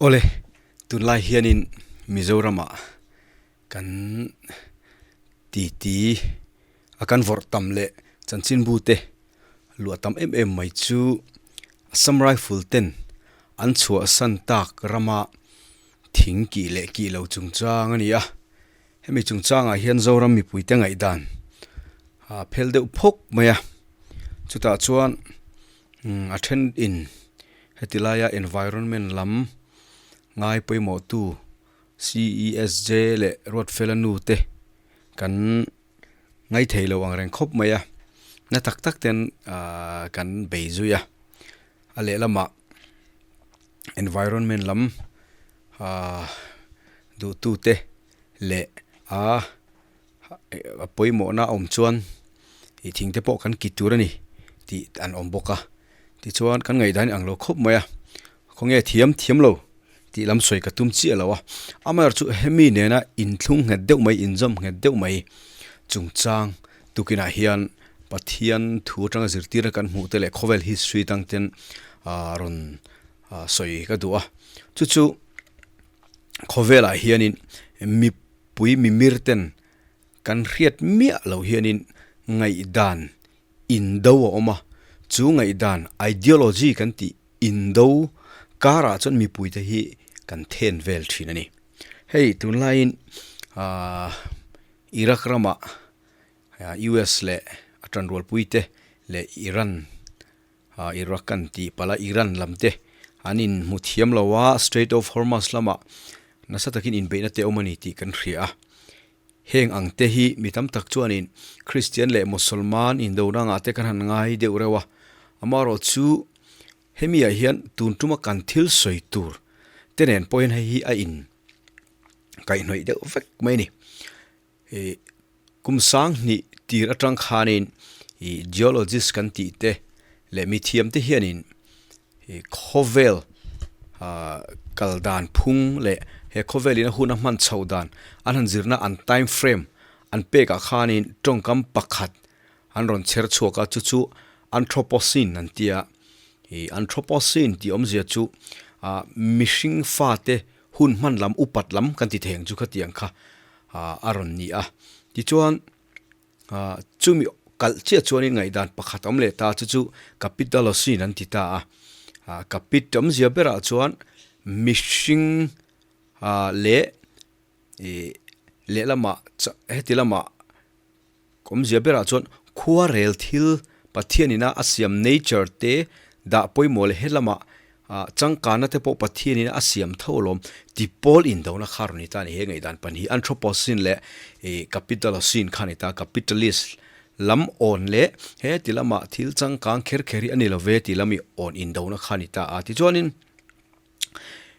Awle, tunlai hianin Mizoramah kan titi a kan vawrh tam leh chanchinbu te luah tam em em mai chu Assam Rifle ten an chhuahsan tak rama thing kih leh kih lo chungchang a ni a. Hemi chungchangah hian Zoram mipuite ngaihdan a phel deuh phawk mai a, chutah chuan a then in heti laia environment lam ngai pawimawhtu CESJ leh Ruatfela nu te kan ngaithei lo ang reng khawp mai a, na tak tak ten kan bei zui a, a lehlamah environment lam duhtute leh a a pawimawhna a awm chuan ih thing te pawh kan kit tur a ni tih an awm bawk a tichuan kan ngaihdan ang lo khawp mai a khawnge thiam thiam lo tih lam sawi ka tum chiah lo a amaherawhchu hemi nena inthlung nghet deuh mai inzawm nghet deuh mai chungchang tukinah hian Pathian thu atanga zirtirna kan hmuh te leh khawvel history tang ten ah rawn ah sawi ka duh a chu chu khawvelah hianin mipui mimir ten kan hriat miah loh hianin ngaihdan indo a awm a chu ngaihdan ideology kan tih indo karah chuan mipui te hi kan then vel thin a ni hei tunlaiin ah Iraq ramah US leh a tanrualpui te leh Iran ah Iraq kan tih palh a Iran lam te an inhmu thiam lo a Strait of Hormuz lamah nasa takin inbeihna te awm a ni tih kan hria a. Heng ang te hi mi tam tak chuanin Kristian leh Mosolman indona angah te kan han ngai deuh reuh a, amaherawhchu hemi ah hian tun tuma kan thil sawi tur te nen pawh hian hei hi a in kaihhnawih deuh vek mai a ni. Ih kum sang hnih tir atang khanin ih geologist kan tih te leh mithiam te hianin ih khawvel ah kal dan phung leh he khawvel in a hun a hman chhoh dan an han zirna an time frame an pek ah khanin tawngkam pakhat an rawn chher chhuak a chu chu anthropocene an ti a ih anthropocene tih awmzia chu ah mihring fate hun hman lam upat lam kan ti thei ang chu khatiang kha a rawn ni a. Tichuan chumi kalh chiah chuanin ngaihdan pakhat a awm leh ta chu chu Capitalocene an ti ta a. Capit awmzia berah chuan mihring leh ih lehlamah heti lamah awmzia berah chuan khuarel thil Pathianina a siam nature te dah pawimawh leh helamah ah changkana te pawh Pathianina a siam tho alawm ti pawl indona kha rawn ni ta a ni. He ngaihdan pan hi Anthropocene leh ih Capitalocene kha a ni ta. Capitalist lam awn leh he ti lamah thil changkang kher kher hi a ni lo ve ti lam ih awn indona kha a ni ta a. Tichuanin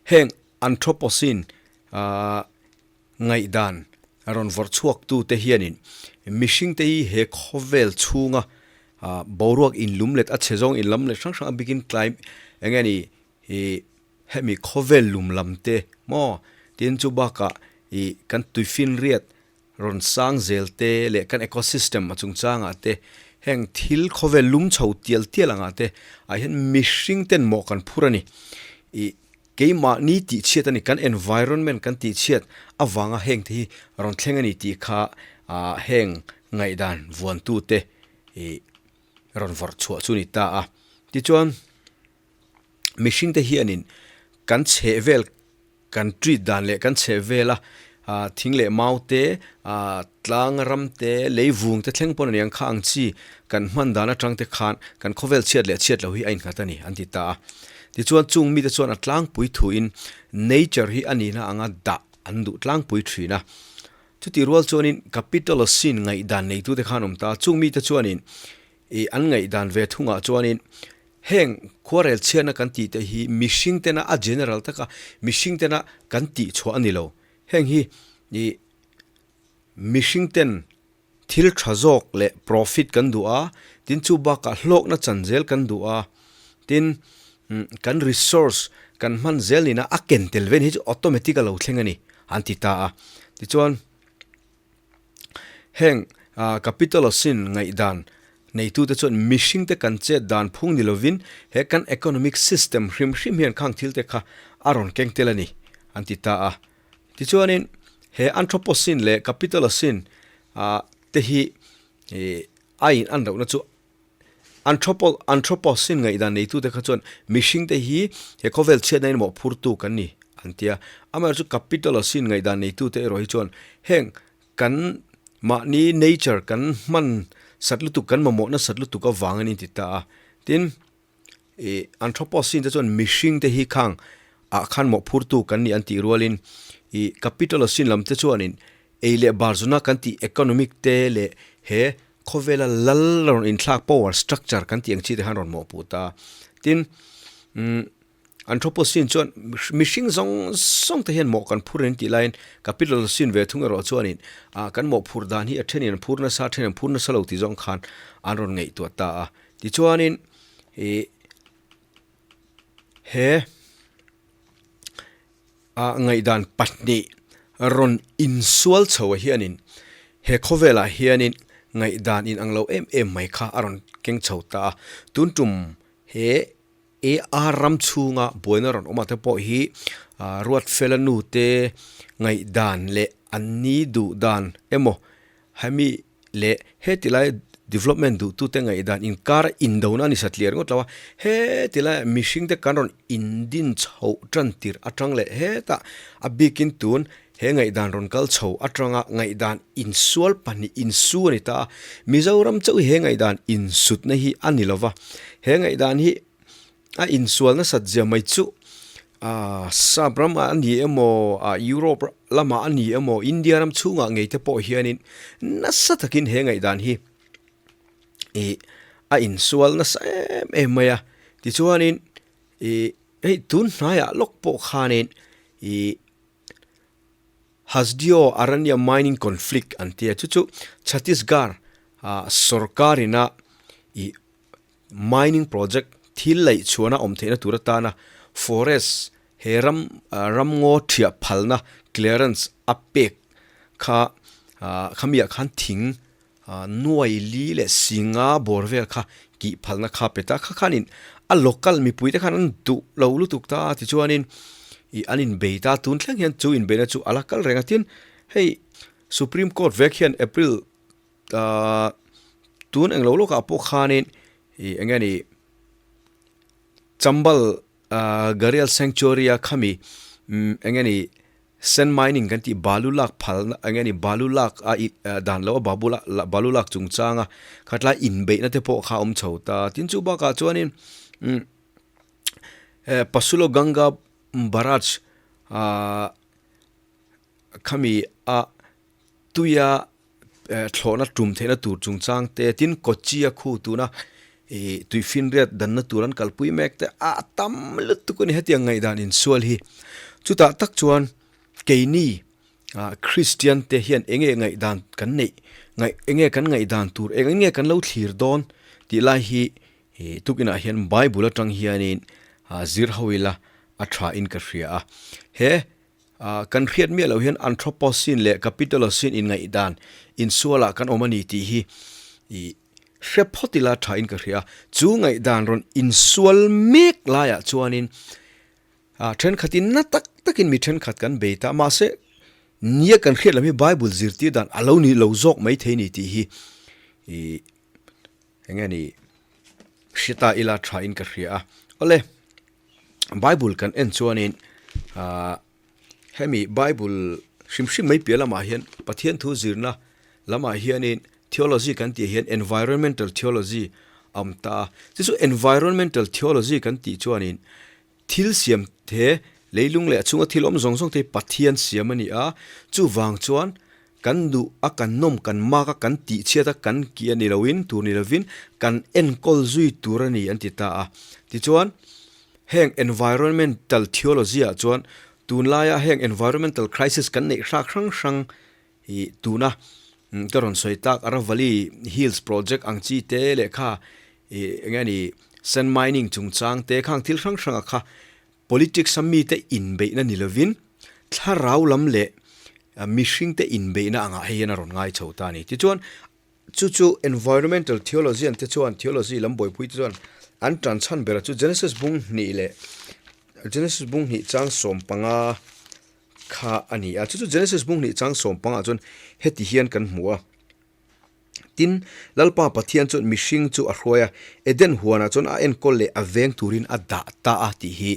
heng Anthropocene ah Ngaihdan rawn vawrh chhuaktute hianin mihringte hi he khawvel chhunga boruak inlum let a chhe zawng inlam let hrang hrang a bikin tlai eng nge ni ih hemi khawvel lum lam te maw tin chu bakah ih kan tuifinriat rawn sang zel te leh kan ecosystem a chungchangah te heng thil khawvel lum chho tial tial angah te ah hian mihringten mawh kan phur a ni ih Keimahni tihchhiat a ni, kan environment kan tihchhiat avanga heng te hi rawn thleng a ni tih kha heng ngaihdan vuantute ih rawn vawrh chhuah chu a ni ta a. Tichuan, mihringte hianin kan chhehvel kan treat dan leh kan chhehvela thing leh mau te, tlang ram te, lei vung te thleng pawn a ni ang kha ang chi kan hman dan atang te khan kan khawvel chhiat leh chhiat lo hi a innghat a ni an ti ta a. Tichuan chung mite chuan a tlangpui thuin nature hi a nihna anga dah an duh tlangpui thin a. Chutih rual chuanin Capitalocene ngaihdan neitute khan awm ta a, chung mite chuanin ih an ngaihdan ve thungah chuanin heng khuarel chhiatna kan tih te hi mihring tena a general taka mihring tena kan tih chhuah a ni lo. Heng hi ih mihring ten Thil tha zawk leh profit kan duh a, tin chu bakah hlawkna chan zel kan duh a, tin kan resource kan hman zel nina a ken tel ve ni hi chu automatic a lo thleng a ni an ti ta a. Tichuan heng capitalocene ngaihdan neitute chuan mihringte kan chet dan phung ni lovin he kan economic system hrim hrim hian khang thil te kha a rawn keng tel a ni, an ti ta a. Tichuanin, he Anthropocene leh Capitalocene te hi a in an lohna chu Anthropo Anthropocene ngaihdan neitute kha chuan mihringte hi he khawvel chhiatna in mawhphurtu kan ni, an ti a. Amaherawhchu Capitalocene ngaihdan neitute erawh hi chuan heng kan mahni nature kan hman sat lutuk, kan mamawhna sat lutuk avangin in ti ta a. Tin, Ih Anthropocene te chuan mihring te hi khang ah khan mawhphurtu kan ni an tih rualin ih Capitalocene lam te chuanin ei leh bar zuna kan tih economic te leh he khawvela lal rawn inthlak power structure kan tih ang chi te khan rawn mawhpuh ta. Tin, umm Anthropocene chuan mihring zawng zawng te hian mawh kan phur an tih laiin Capitalocene ve thung erawh chuanin ah kan mawhphur dan hi a thenin an phur nasa a thenin an phur nasa lo tih zawng khan an rawn ngaihtuah ta a. Tichuanin ih he a ngaihdan pahnih rawn insual chho ah hianin he khawvelah hianin ngaihdan inang lo em em mai kha a rawn keng chho ta a. Tun tum he AR ram chhunga buaina rawn awm ah te pawh hi Ruatfela nu te ngaihdan leh an ni duh dan emaw hemi leh heti lai development duhtute ngaihdan inkar indona a ni satliah ringawt lo a, heti lai mihringte kan rawn indin chhoh tan tirh atang leh hetah a bikin tun he ngaihdan rawn kal chho atanga ngaihdan insual pahnih insu a ni ta a, Mizoram chauh hi he ngaihdan insutna hi a ni lova, he ngaihdan hi A insual nasat zia mai chu aaa sap ramah a ni emaw ah Europe lamah a ni emaw India ram chhungah ngei te pawh hianin nasa takin he ngaihdan hi ih a insual nasa em em mai a. Tichuanin ih hei tun hnaiah lawk pawh khanin ih Hasdeo Aranya Mining Conflict an tia chu chu Chhattisgarh ah sorkarina ih Mining project thil laih chhuahna awm theihna tur atana forest he ram ramngaw thiah phalna clearance a pek kha khamiah khan thing nuai li leh singa bawr vel kha kih phalna kha pe ta. Kha khanin a local mipui te khan an duh lo lutuk ta tichuanin ih an inbei ta tun thleng hian chu inbeihna chu a la kal reng a tin hei Supreme Court vek hian April Ahh tun englo lawkah pawh khanin ih eng nge ni Chambal ahh Gharial Sanctuary a khami umm eng nge ni sand mining kan tih balu lak phalna eng nge ni balu lak a ih dan lo a babu la balu lak chungchanga khatlai inbeihna te pawh kha a awm chho ta tin chu bakah chuanin umm Pasulo Ganga Barrage ahh khami a tuia thlawhna tum theihna tur chungchang te tin Kochi a khu tuna ih tuifinriat danna tur an kalpui mek te a tam lutuk a ni hetiang ngaihdan insual hi. Chutah tak chuan keini ah Kristian te hian eng nge ngaihdan kan neih ngaih eng nge kan ngaihdan tur eng nge kan lo thlir dawn tih lai hi ih tukinah hian Bible atang hianin ah zir ho ila a tha in ka hria a. He Kan hriat miah loh hian Anthropocene leh Capitalocene inngaihdan insualah kan awm a ni tih hi i hre phawt ila thain ka hria. Chu ngaihdan rawn insual mek laiah chuanin thenkhatin na tak takin mi thenkhat kan bei ta. Mahse, nia kan hriat lam hi Bible zirtir dan a lo ni lo zawk mai thei ni tih hi i eng nge ni hre ta ila thain ka hria a. Awle. Bible kan en chuanin ah hemi Bible hrim hrim mai piah lamah hian Pathian thu zirna lamah hianin theology kan tih hian environmental theology a awm ta a chu chu environmental theology kan tih chuanin thil siam the leilung leh a chhunga thil awm zawng zawng te hi Pathian siam a ni a chuvang chuan Kan duh a kan nawm kan mak a kan tihchhiat a kan kih a ni loin tur ni lovin kan enkawl zui tur a ni an ti ta a. Tichuan heng environmental theology ah chuan tunlaia heng environmental crisis kan neih hrak hrang hrang hi tuna ka rawn sawi tak Aravalli Hills project ang chi te leh kha ih eng nge ni sand mining chungchang te khang thil hrang hrang a kha Politics a mite inbeihna ni lovin thlarau lam leh mihringte inbeihna angah hei hian a rawn ngai chho ta a ni. Tichuan, chu chu environmental theologian te chuan, theology lam buaipui te chuan an tan chhan berah chu Genesis bung hnih leh Genesis bung hnih chang 15 kha a ni a. Chu chu Genesis bung hnih chang 15 ah chuan heti hian kan hmu a. Tin, Lalpa Pathian chuan mihring chu a hruai a, Eden huanah chuan a enkawl leh a veng turin a dah ta a tih hi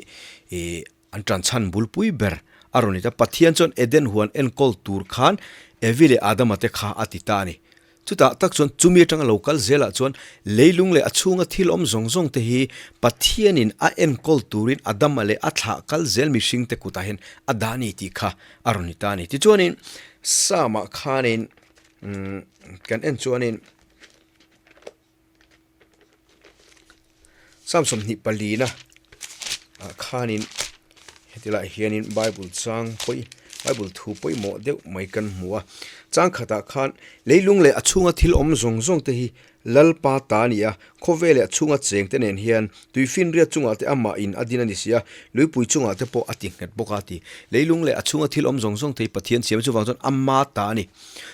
an tan chhan bulpui ber a rawn ni ta. Pathian chuan Eden huan enkawl tur khan Evi leh Adama te kha a ti ta a ni. Chutah tak chuan chumi atanga lo kal zelah chuan leilung leh a chhunga thil awm zawng zawng te hi Pathianin a enkawl turin Adama leh a thlah kal zel mihring te kutah hian a dah a ni tih kha a rawn ni ta a ni. Tichuanin Psalm-ah khanin Umm kan en chuanin Psalm 24 na ah khanin heti lai hianin Bible chang pawi Bible thu pawimawh deuh mai kan hmu a chang khatah khan leilung leh a chhunga thil awm zawng zawng te hi Lalpa ta a ni a khawvel leh a chhunga cheng te nen hian tuifinriat chungah te amah in a din a ni si a luipui chungah te pawh a ti nghet bawk a ti leilung leh a chhunga thil awm zawng zawng te hi Pathian siam chuvang chuan ama ta a ni.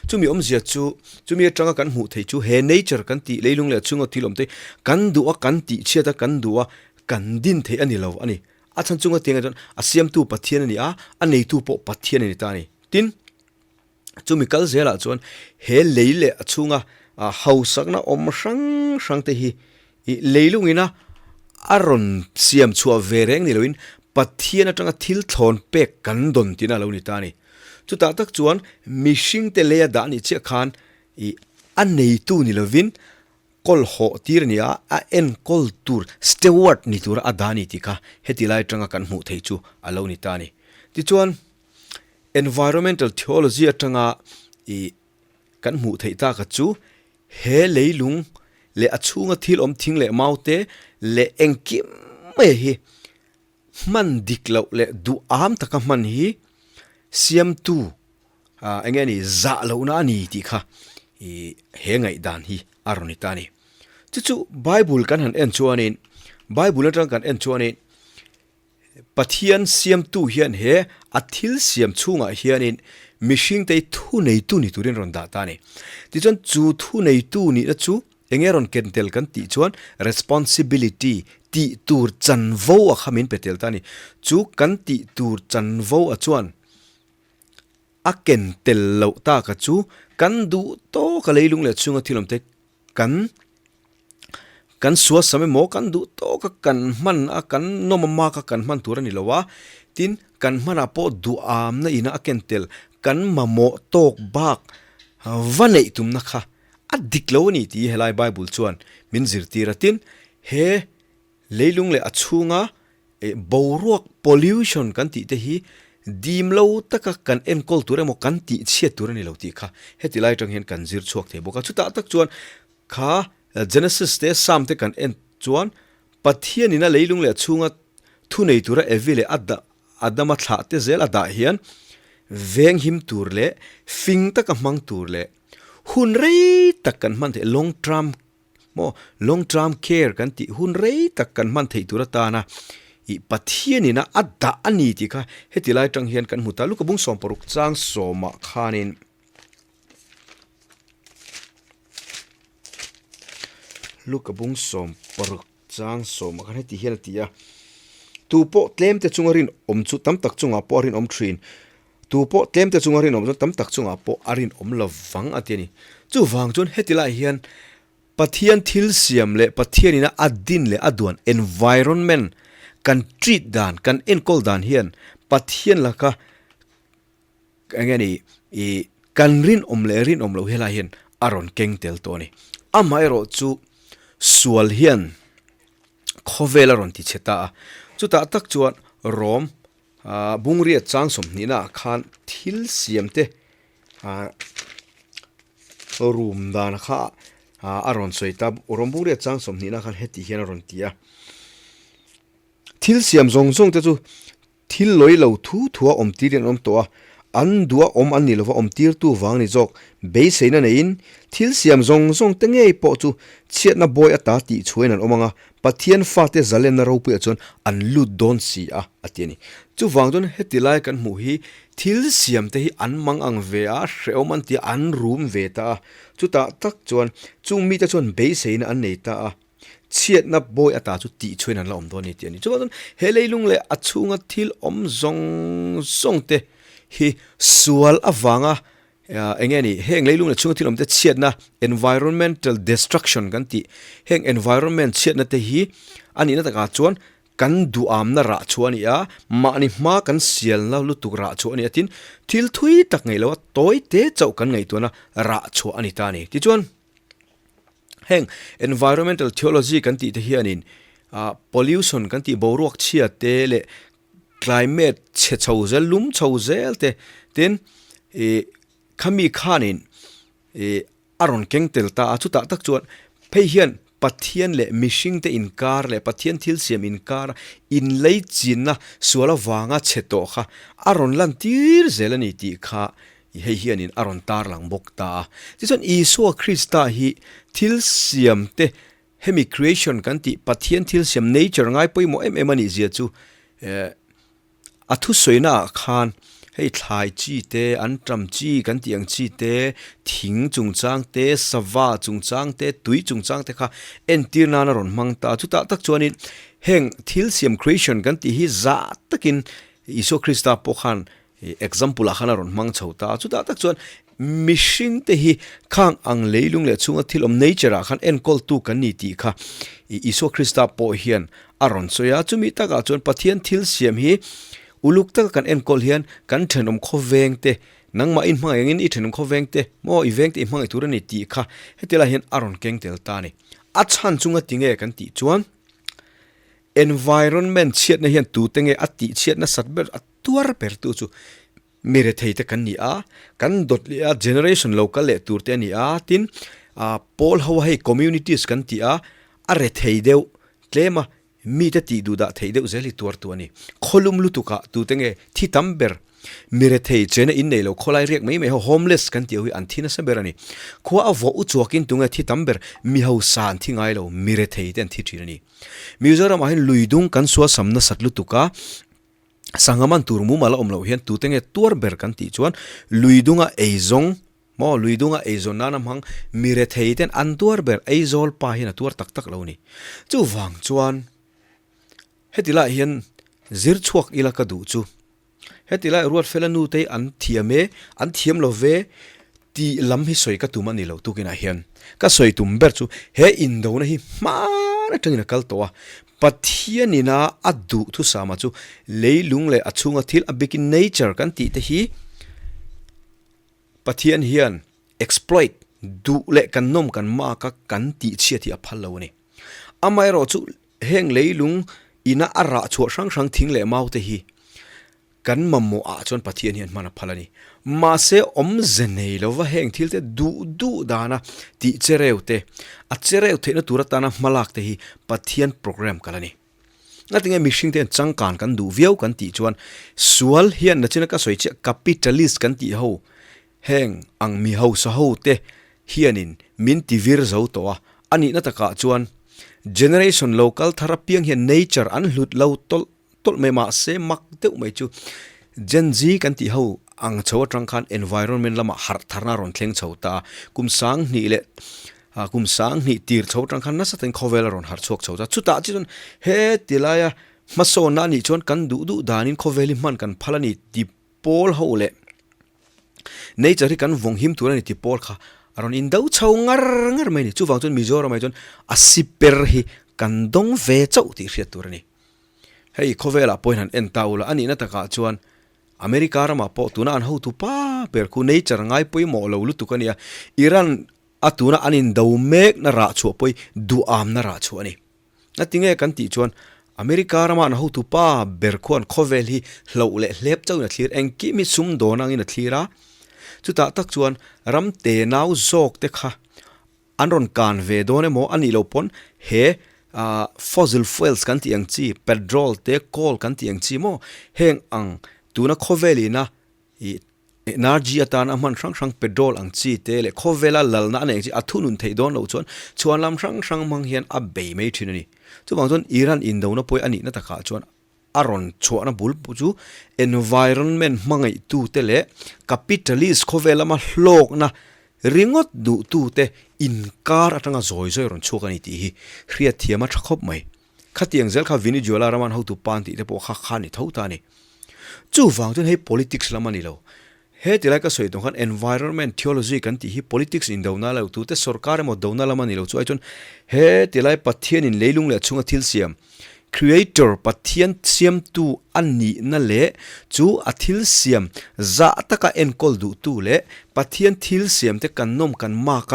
Chumi awmzia chu, chumi atanga kan hmuh theih chu he nature kan tih leilung leh chhunga thil awm te kan duh a, kan tih chhiat a, kan duh a, kan din theih a ni lo a ni. A chhan chunga tiangah chuan a siamtu Pathian a ni a, a neitu pawh Pathian a ni ta a ni. Tin, chumi kal zelah chuan he lei leh a chhunga hausakna awm hrang hrang te hi I leilungina a rawn siam chhuah ve reng ni loin Pathian atanga thil thlawn pek kan dawn tihna a lo ni ta a ni. Chutah tak chuan mihringte leia dah nih chiah khan i a neitu ni lovin kawl hawh tir a ni a, a enkawl tur steward ni tura a dah a ni tih kha heti lai atanga kan hmuh theih chu a lo ni ta a ni. Tichuan environmental theology atanga i kan hmuh theih taka chu He leilung leh a chhunga thil awm thing leh mau te leh engkim mai hi hman dik loh leh duham taka hman hi siamtu eng nge ni zah lohna a ni tih kha ih he ngaihdan hi a rawn ni ta a ni. Chu chu Bible kan han en chuanin Bible atang kan en chuanin Pathian siamtu hian he a thil siam chhungah hianin mihringte hi thuneitu ni turin rawn dah ta a ni. Tichuan chu thuneitu nihna chu enge rawn ken tel kan tih chuan responsibility, tih tur chanvo a kha min pe tel ta a ni. Chu kan tih tur chanvo a chuan a ken tel loh taka chu kan duh tawka leilung leh chhunga thil awmte Kan kan suasam emaw kan duh tawk a kan hman a kan nawm a mak a kan hman tur a ni lo a, tin kan hmanah pawh duhamna ina a ken tel kan mamawh tawk bak va neih tumna kha a dik lo a ni tih helai Bible chuan min zirtir a, tin he Leilung leh a chhunga boruak pollution kan tih te hi dim lo taka kan enkawl tur emaw kan tih chhiat tur a ni lo tih kha heti lai atang hian kan zir chhuak thei bawk a. Chutah tak chuan kha Genesis te Psalm te kan en chuan Pathianin a leilung leh a chhunga thunei tura Evi leh Adama thlah te zel a dah hian venghim tur leh fing taka hmang tur leh hun rei tak kan hman theih long term Maw long term care kan tih hun rei tak kan hman theih tur atana ih Pathianin a a dah a ni tih kha heti lai atang hian kan hmu ta. Luka bung 16 chang sawmah khanin Luka bung 16 chang sawmah khan heti hian a ti a, Tu pawh tlem te chunga rinawm chu tam tak chungah pawh a rinawm thin. Tu pawh tlem te chunga rinawm chuan tam tak chungah pawh a rinawm lo vang a ti a ni. Chuvang chuan heti lai hian Pathian thil siam leh Pathianina a din leh a duan environment kan treat dan, kan enkawl dan hian Pathian laka eng nge ni ih kan rinawm leh rinawm loh helai hian a rawn keng tel tawh a ni. Amaherawh chu sual hian khawvel a rawn ti chhe ta a, chutah tak chuan Rom Bungriat chang 20 ah khan thil siam te rum dan kha a rawn sawi ta. Rom Bungriat chang 20 ah khan heti hian a rawn ti a, Thil siam zawng zawng te chu thil lawi lo thu thua awm tirin an awm tawh a, an duh a awm an nih lova awm tirtu vang ni zawk. Beiseina neiin thil siam zawng zawng te ngei pawh chu chhiatna bawi ata tih chhuain an awm ang a, Pathian fate zalenna ropuiah chuan an lut dawn si a, a ti a ni. Chuvang chuan heti lai kan hmuh hi thil siamte hi an mang ang ve a, hrehawm an ti a, an rum ve ta a. Chutah tak chuan chung mite chuan beiseina an nei ta a. chhiatna bawi ata chu tih chhuain an la awm dawn a ni tih a ni. Chuvang chuan he leilung leh a chhunga thil awm zawng zawng te hi sual avanga eng nge ni heng leilung leh chhunga thil awm te chhiatna environmental destruction kan tih heng environment chhiatna te hi a nihna takah chuan Kan duhamna rah chhuah a ni a, mahni hma kan sialna lutuk rah chhuah a ni a, tin, thil thui tak ngaih loha tawi te chauh kan ngaihtuahna rah chhuah a ni ta a ni. Tichuan, heng environmental theology kan tih te hianin pollution kan tih boruak chhia te leh climate chhe chho zel, lum chho zel te, tin, ih khami khanin ih A rawn keng tel ta a, chutah tak chuan phei hian Pathian leh mihringte inkar leh Pathian thil siam inkar inlei chinna sual avanga chhe tawh kha a rawn lantir zel a ni tih kha hei hianin a rawn tarlang bawk ta a. Tichuan Isua Krista hi thil siamte hemi creation kan tih Pathian thil siam nature ngai pawimawh em em a nih zia chu A thusawi naah khan hei thlai chi te, an ṭam chi kan tih ang chi te, thing chungchang te, sava chungchang te, tui chungchang te kha entir nan a rawn hmang ta a. Chutah tak chuanin heng thil siam creation kan tih hi zah takin Isua Krista pawh khan example ah khan a rawn hmang chho ta a. Chutah tak chuan mihring te hi khang ang leilung leh chhunga thil awm nature ah khan enkawltu kan ni tih kha Isua Krista pawh hian a rawn sawi a, chumi takah chuan Pathian thil siam hi uluk taka kan enkawl hian kan thenawm khawveng te, nangmah in hmangaih angin i thenawm khawveng te maw i veng te i hmangaih tur a ni tih kha heti lai hian a rawn keng tel ta a ni. A chhan chunga ti nge kan tih chuan environment chhiatna hian tute nge a tih chhiat nasat ber a tuar ber tu chu Mi rethei te kan ni a, kan dawt leh a generation lo kal leh tur te a ni a, tin pawl ho a hei communities kan tih a, a rethei deuh tlem a, mite tih duh dah theih deuh zel hi tuar tu a ni. Khawlum lutuk ah tute nge thi tam ber, mi rethei chena in nei lo khawlai riak mai mai ho homeless kan tih ho hi an thi nasa ber a ni. Khua a vawh uchuak in tunge thi tam ber, mi hausa an thi ngai lo, mi rethei te an thi thin a ni. Mizoram ah hian lui dung kan suasam nasat lutuk a, Sangha man tur mumal a awm loh hian tute nge tuar ber kan tih chuan lui dunga eizawng maw lui dunga eizawn nana hmang mi rethei ten an tuar ber Aizawl pa hian a tuar tak tak lo a ni. Chuvang chuan heti lai hian zir chhuak ila ka duh chu heti lai Ruatfela nutei an thiam e an thiam lo ve tih lam hi sawi ka tum a ni lo tukinah hian ka sawi tum ber chu he indona hi hman atangin a kal tawh a Pathianina a duh thusama chu leilung leh a chhunga thil a bikin nature kan tih te hi Pathian hian exploit duh leh kan nawm kan mak a kan tih chhiat hi a phal lo a ni. Amaherawh chu heng leilung ina a rah chhuah hrang hrang thing leh mau te hi Kan mamawh ah chuan Pathian hian hman a phal a ni. Mahse awmze nei lova heng thil te duh duh dana tih chereu te, a chereu theihna tur atana hmalak te hi Pathian program kal a ni. Ngatinge mihring te hian changkan kan duh viau kan tih chuan sual hian nachina ka sawi chiah capitalist kan tih ho heng ang mi hausa ho te hianin min ti vir zo tawh a, a nihna takah chuan generation lo kal thar apiang hian nature an hlut lo tawlh tawlh mai mahse mak deuh mai chu Gen Z kan tih ho ang chho atang khan environment lamah harh tharna a rawn thleng chho ta a, kum sang hnih leh ah kum sang hnih tir chho atang khan nasa takin khawvel a rawn harh chhuak chho ta, chutah chu chuan he ti laia hmasawnna a nih chuan kan duh duh danin khawvel hi hman kan phal a ni ti pawl ho leh Nature hi kan vawng him tur a ni ti pawl kha a rawn in do chho ngar ngar mai a ni, chuvang chuan Mizoram ah hi chuan a siper hi kan dawng ve chauh tih hriat tur a ni. Hei khawvelah pawhin han en ta ula, a nihna takah chuan America ramah pawh tuna an hotu pa ber khu nature ngai pawimawh lo lutuk a nia, Iran a tuna an indo mekna rah chhuah pawh hi duhamna rah chhuah a ni. Ngatinge kan tih chuan America rama an hotu pa ber khuan khawvel hi hloh leh hlep chauhin a thlir, engkim hi sumdawn angin a thlir a, chutah tak chuan ram tenau zawk te kha An rawn kan ve dawn emaw a nih loh pawn he fossil fuels kan tih ang chi, petrol te coal kan tih ang chi maw heng ang tuna khawvel ina ih energy atana hman hrang hrang petrol ang chi te leh khawvela lalna a neih ang chi a thunun theih dawn loh chuan chhuan lam hrang hrang hmang hian a bei mai thin a ni. Chuvang chuan Iran indona pawh a nihna takah chuan a rawn chhuahna bul chu environment hmangaihtute leh capitalist khawvel lama hlawkna ringawt duhtute inkar atanga zawi zawi rawn chhuak a ni tih hi hriatthiam a tha khawp mai. Khatiang zel kha Venezuela rama an hotu pa an tih te pawh kha kha a ni tho ta a ni. Chuvang chuan hei politics lam a ni lo. He tilai ka sawi tawh khan environment theology kan tih hi politics indona lo tute sorkar emaw dona lam a ni lo chu ai chuan he tilai Pathianin leilung leh chhunga thil siam Creator Pathian siamtu a nihna leh chu a thil siam zah taka enkawl duhtu leh Pathian thil siamte kan nawm kan mak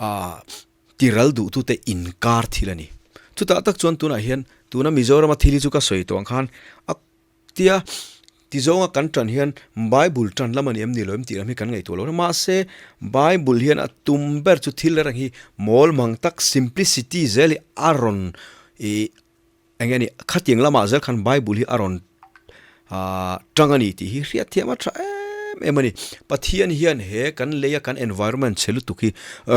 a tiral duhtute inkar thil a ni. Chutah tak chuan tunah hian tuna Mizorama thil hi chu ka sawi tawh ang khan a Tia tizawnga kan tan hian Bible tan lam a ni em ni lo em tih lam hi kan ngaihtuah lo. Mahse, Bible hian a tum ber chu thil reng hi mawl mang tak simplicity zel hi a rawn ih eng nge ni khatiang lamah zel khan Bible hi a rawn ah tang a ni tih hi hriatthiam a tha em em a ni. Pathian hian he kan leia kan environment chhe lutuk hi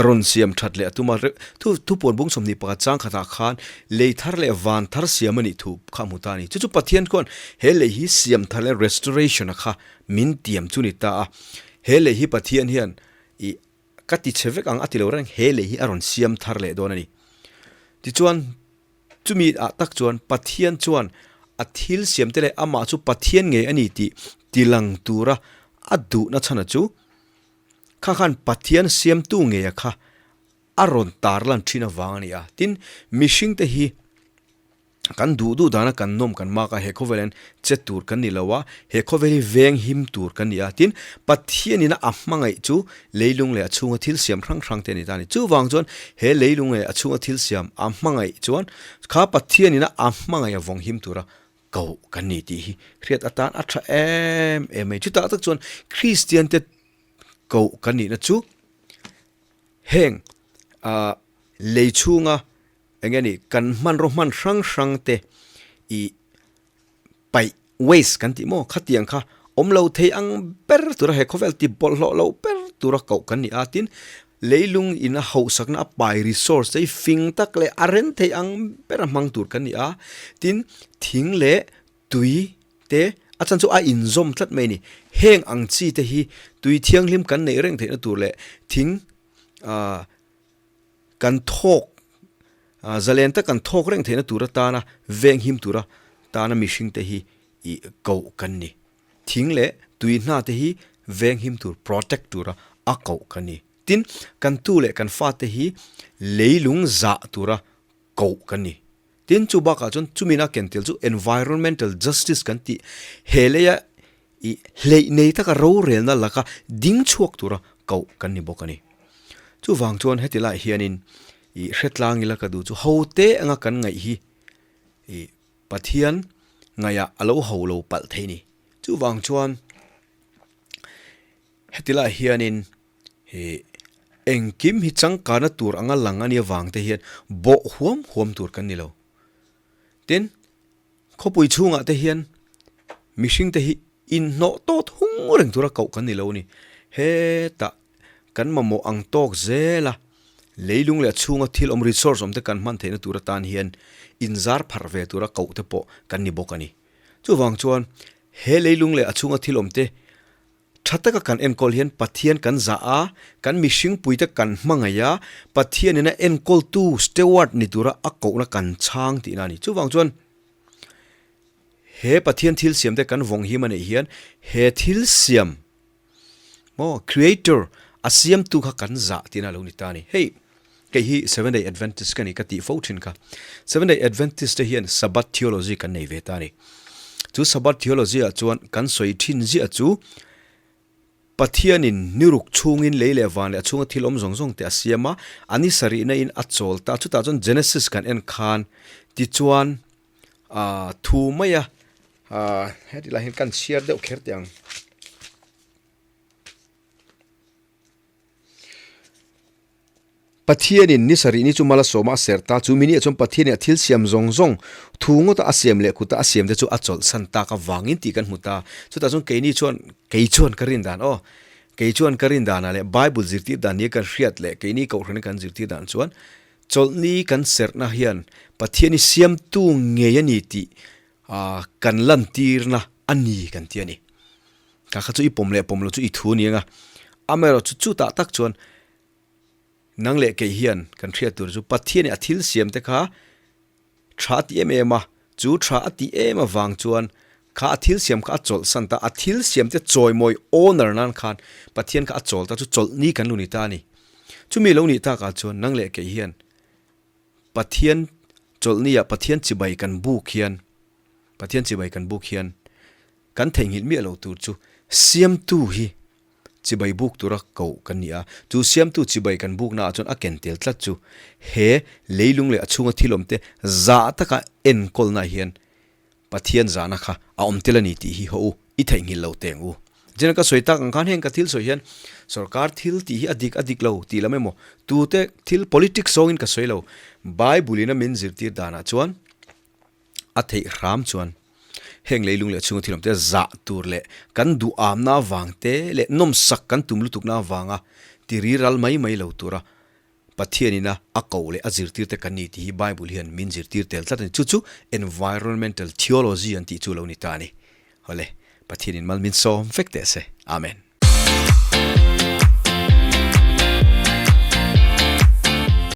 rawn siam that leh a tum a, thu thupuan bung 21 chang khatah khan Lei thar leh van thar siam a nih thu kha a hmu ta a ni. Chu chu Pathian khuan he lei hi siam thar leh restoration a kha min tiam chu ni ta a. He lei hi Pathian hian ih ka ti chhe vek ang a ti lo reng he lei hi a rawn siam thar leh dawn a ni. Tichuan chumi ah tak chuan Pathian chuan a thil siam te leh amah chu Pathian ngei a ni tih tilang tura a duhna chhana chu kha khan Pathian siamtu ngei a kha a rawn tarlan thin avang a ni a. Tin, mihringte hi kan duh duh dana kan nawm kan mak a, he khawvel hian che tur kan ni lo a, he khawvel hi veng him tur kan ni a. Tin, Pathianina a hmangaih chu leilung leh a chhunga thil siam hrang hrang te a ni ta a ni. Chuvang chuan he leilung leh a chhunga thil siam a hmangaih chuan kha Pathianina a hmangaih a vawng him tura koh kan ni tih hi hriat atan a tha em em mai. Chutah tak chuan Kristiante koh kan nihna chu Heng ah lei chhunga eng nge ni kan hmanraw hman hrang hrang te ih paih waste kan tih maw khatiang kha awm lo thei ang ber tura he khawvel ti bawlhhlawh lo ber tura koh kan ni a tin leilung in a hauhsakna a pai resource te hi fing tak leh a ren thei ang ber a hmang tur kan ni a tin thing leh tui te a chan chu a inzawm tlat mai a ni. Heng ang chi te hi tui thianghlim kan neih reng theihna tur leh thing ah kan thawk ah zalen tak kan thawk reng theihna tur atana venghim tura tana mihring te hi ih koh kan ni. Thing leh tui hna te hi venghim tur protect tura a koh kan ni. Tin, kan tu leh kan fate hi leilung zah tura koh kan ni. Tin, chu bakah chuan chumina ken tel chu environmental justice kan tih he leia i hleih nei taka rorelna laka ding chhuak tura koh kan ni bawk a ni. Chuvang chuan heti laiah hianin i hretlang ila ka duh chu ho te anga kan ngaih hi i Pathian ngaihah a lo ho lo palh thei a ni. Chuvang chuan heti laiah hianin He engkim hi changkana tur anga lang a nih avang te hian bawh huam huam tur kan ni lo. Tin, khawpui chhungah te hian mihring te hi inhnawh tawt hung reng tura koh kan ni lo a ni. Hetah kan mamawh ang tawk zela leilung leh a chhunga thil awm resource awm te kan hman theihna tur atan hian inzar pharh ve tura koh te pawh kan ni bawk a ni. Chuvang chuan he leilung leh a chhunga thil awm te Tha taka kan enkawl hian Pathian kan zah a, kan mihringpuite kan hmangaih a, Pathianin a enkawltu, steward, ni tura a kohna kan chhang tihna a ni. Chuvang chuan he Pathian thil siamte kan vawng him a neih hian he thil siam maw, creator, a siamtu kha kan zah tihna a lo ni ta a ni. Hei, kei hi Seventh Day Adventist ka ni ka tih fo thin kha. Seventh Day Adventist te hian Sabbath theology kan nei ve ta a ni. Chu Sabbath theology ah chuan kan sawi thin ziah chu Pathianin ni ruk chhungin lei leh van leh a chhunga thil awm zawng zawng te a siam a, a ni sarihna in a chawl ta. Chutah chuan Genesis kan en khan tichuan ah thu mai a, ah heti lai hian kan chhiar deuh kher teh ang. Pathianin ni sarih ni chu mal a sawm a, a ser ta. Chu mi niah chuan Pathianin a thil siam zawng zawng, thu ngawta a siam leh kuta a siam te chu a chawlhsan tak avangin tih kan hmu ta. Chutah chuan keini chuan, kei chuan ka rin dan aw, kei chuan ka rin danah leh Bible zirtir dan nia kan hriat leh keini Kohhrana kan zirtir dan chuan chawlhni kan serhna hian Pathian hi siamtu ngei a ni tih kan lantirna a ni kan ti a ni. Ka kha chu i pawm leh pawm lo chu i thu a ni ang a. Amaherawhchu chutah tak chuan nang leh kei hian kan hriat tur chu Pathianin a thil siam te kha tha a ti em em a, chu tha a tih em avang chuan kha a thil siam kha a chawlhsan ta, a thil siam te chawimawi honour nan khan Pathian kha a chawl ta chu chawlhni kan lo ni ta a ni. Chumi lo nih takah chuan nang leh kei hian Pathian chawlhnia Pathian chibai kan buk hian Pathian chibai kan buk hian kan theihnghilh miah lo tur chu Siamtu hi chibai buk tura koh kan ni a, chu Siamtu chibai kan buknaah chuan a ken tel tlat chu he leilung leh a chhunga thil awmte zah taka enkawlnaah hian Pathian zahna kha a awm tel a ni tih hi haw u, i theihnghilh lo teng u. Zina ka sawi tak ang khan heng ka thil sawi hian sorkar thil tih hi a dik a dik lo tih lam emaw tute thil politics zawngin ka sawi lo. Bible in a min zirtir danah chuan a theih hram chuan heng leilung leh chhunga thil awm te zah tur leh kan duhamna avang te leh nawmsak kan tum lutukna avanga tiri ral mai mai lo tura Pathianina a koh leh a zirtirte kan ni tih hi Bible hian min zirtir tel tlat a ni. Chu chu Environmental Theology an tih chu lo ni ta a ni. Hawle, Pathianin mal min sawm vek teh se. Amen.